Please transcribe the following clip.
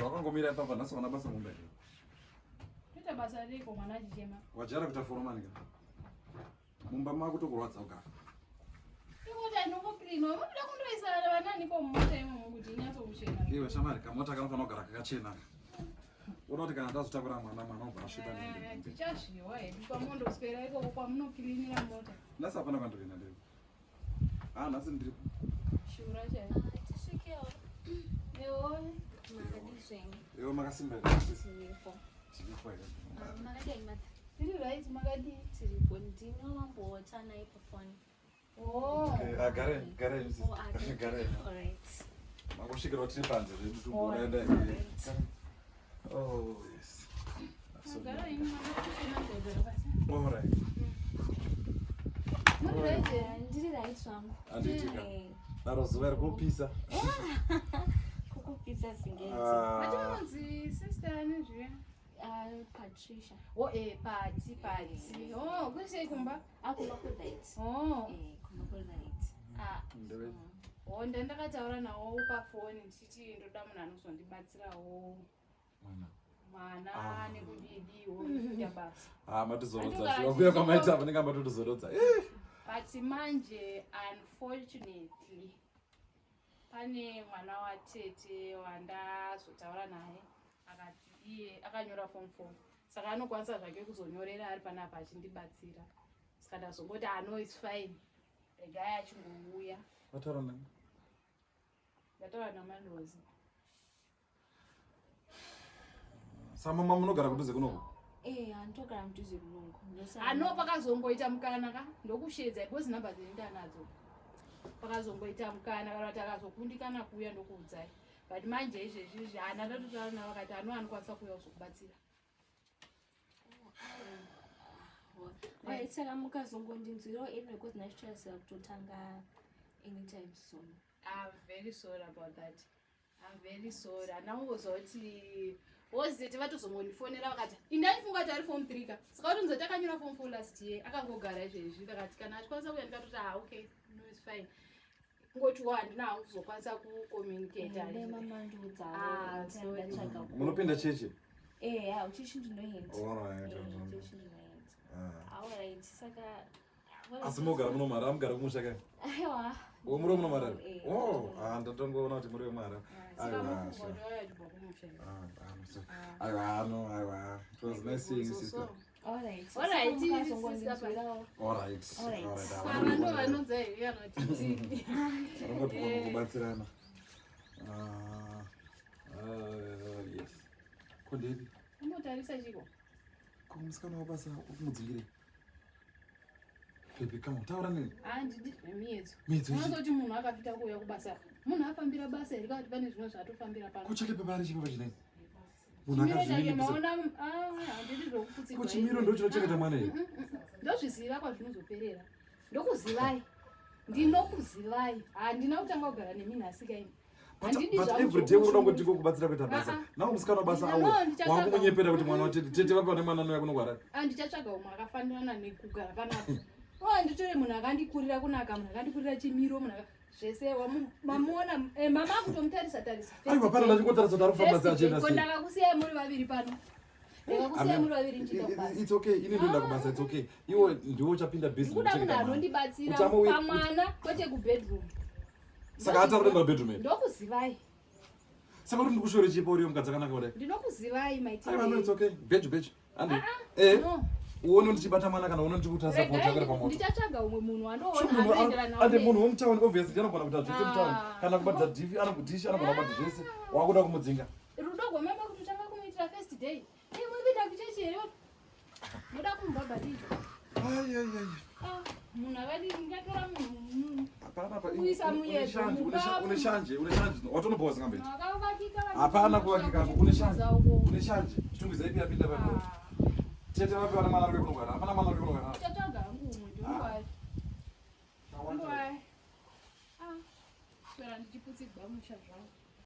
Zvawakangomira ipapa nhasi wana basa mumba here? Kuita basa riko mwana achichema. Wajara kuita foromani ka? Mumba mako tokurwadza kugara. Imota inongoklinwa. Munoda kundoisa vanani ko mumota imomo kuti inyatsokuchena. Iwe shamari kamota kanofanira kugara kakachena. Unoda kuti kana ndazotakura mwana mwana obva asviba eh, Tichazviwa hedu kwamondoswera ikoko kwamunoklinira mota. Nhasi hapana kwandiri ndiri. Ah, nhasi ndiri. Shura chaiyo. Ah, tisvikewo. Ewo. Makadii zvenyu? Ewo makasimba here? Tiripo. Tiripo here? Ah, makadii mother? Tiri right makadii? Tiripo. Ndini wamambota naye pafoni. Oh. Okay, ah, gare, gare, Oh, ah, thank you. gare. All right. Mangosvikira tiri panze zvedu tumboona All enda. right. Oh, yes. Magara imi makakuchena ndogara basa. All right. Muri right here? Ah, Ndiri right zvangu. Andiitika. Eh, Daro zuva iri kupisa. Kukupisa singeti. Mati Ah, munonzi sister ani zviya? Ah, Patricia. Oh, eh, pati, pati. Oh, kuri sei kumba? Ah, kumba kuright. Oh. Eh, kumba kuright. Ah. ndeve. Oh, ndandakataura nawo pafoni ndichiti ndoda munhu anozondibatsirawo Mwana. mwana Ah. nekudidiwo nekuita basa. Ah, matizorodza. Andogara Shuwa kuya kwamaita tichito- apa ndinga matotizorodza. Eh. But manje unfortunately pane mwana watete wandazotaura naye akati iye akanyora form 4 saka anokwanisa zvake kuzonyorera ari panapa achindibatsira saka ndazongoti ano its fine regai achingouya Wataura nani? ndataura namalozi Sama munogara kudhuze kunoko? Eh, andogara mudhuze kunongo. Ano pakazongoita mukana ka ndokushedza because number dzenyu ndanadzo. Pakazongoita mukana kana kuti akazokundikana kuuya ndokuudzai. But manje izvezvi izvi hana ndatotaura navo vakati ano anokwanisa kuuya kuzokubatsira. Alright, saka mukazongondinzwirawo anyway because ndachitarisira kutotanga anytime soon. I'm very sorry about that. I'm very sorry. Handina kungoziva kuti wozete vatozongondifonera vakati indaifunga kuti ari form 3 ka. Saka vatonzi takanyora form 4 last year akangogara izvezvi ndakati kana achikwanisa kuuya ndikatoti ah okay no it's fine. Kungoti wo handina hangu kuzokwanisa kucommunicate. Dai mamandiudzawo Ah, sorry. ndatsvaga. Munopinda chechi? Eh, ya, uchichi ndinoenda. Alright. Eh, uchichi ndinoenda. Ah. Alright, saka Asi mogara muno mara, amugara kumusha kai? Aiwa. Oh, muri muno mara? Eh. Oh, ah ndatongoona kuti muri mara. Saka Aiwa. mufunga kuti wauya achibva kumusha. Ah, ah, so- Aiwa, no, aiwa. It was nice seeing you, sister. Alright. Alright, Saka sister. mukazongondinzwirawo. All right. All right. All right. Ava ndo vanonzi here kana kuti tii. Vanongoti kubatsirana. Ah, ah, yes. Ko ndepi? Unotarisa chiko? Ko musikana wabasa ukumudzingirei? Baby, come on, taura neni. Handidi zvemiedzo. Miedzo ichi. Unozoti munhu akafita kuuya kubasa. Munhu afambira basa here kana kuti pane zvimwe zvaatofambira pano. Kucheke pepa ari chipepa chinei? Munhu Chimiro chake akazvininipisa. maona ah, handidi zvokuputsigwa. Ko chimiro ndo chinochengeta mwana here? Ndozviziva kwazvinozoperera. Ndokuzivai. Ndinokuzivai. Handina kutanga kugara nemi nhasi kaini. But, Handidi but zvangu every day unoda zvokushungurudza. kungoti ndikokubatsira kuita basa. Ah, ah. Nawo musikana wabasa No, auya. ndichatsvaga. Wakunyenyepera kuti mwana watete tete vapi vane mwana anouya kunogwara. Ah, ndichatsvaga umwe akafanirana nekugara panapa. Oh, nditore munhu akandikurira kunaka, munhu akandikurira chimiro, munhu aka zvese mamuona eh, mama akutomutarisa tarisa. Aiwa pana ndachingotarisa kuti ari kufamba First sei achienda day, ko sei. ndakakusiyai muri vaviri pano. Ndakakusiyai muri vaviri ndichienda kubasa. It's okay. Ini ndoenda kubasa it's okay. Iwe ndiwe uchapinda busy Ndikuda munhu nekuchengeta mwana. anondibatsira Uchamuwi- pamwana kwete kubedroom. Saka atari kuenda kubedroom here? Ndokuzivai. Saka uri ndikushore chipo uriyo mukadzi akanaka kudai. Ndinokuzivai maitiro. Aiwa no it's okay. Beju beju. Andi. Ah, Eh. No. Uone ndichibata mwana kana uone ndichikutarisa Regai poto yakari pamoto. Ndichatsvaga umwe munhu Sure, wandoona munhu anoenderana ande munhu wemutauni obviously anogona kuita zvese mutauni Ah. kana kubatidza divi anokudhishi anogona kubata zvese wakuda kumudzinga Rudo gwamaba kutotanga kumuitira first day. Hey, muri kuenda kuchechi here? Muda kumubhabhatidza. Ai, ai, ai. Ah, munhu akati ndingatora munhu Hapana pa Kuisa muyedzo, une shanje une shanje watonobowa singambeji akavakika hapana kuvakika apo kune shanje kune shanje chitungwiza ipi yapinda papo tete vapi vana mwana vari kunogara hapana mwana vari kunogara Ndichatsvaga hangu umwe, don't worry. Don't worry. Ah, swera ndichiputsigwa musha zvangu.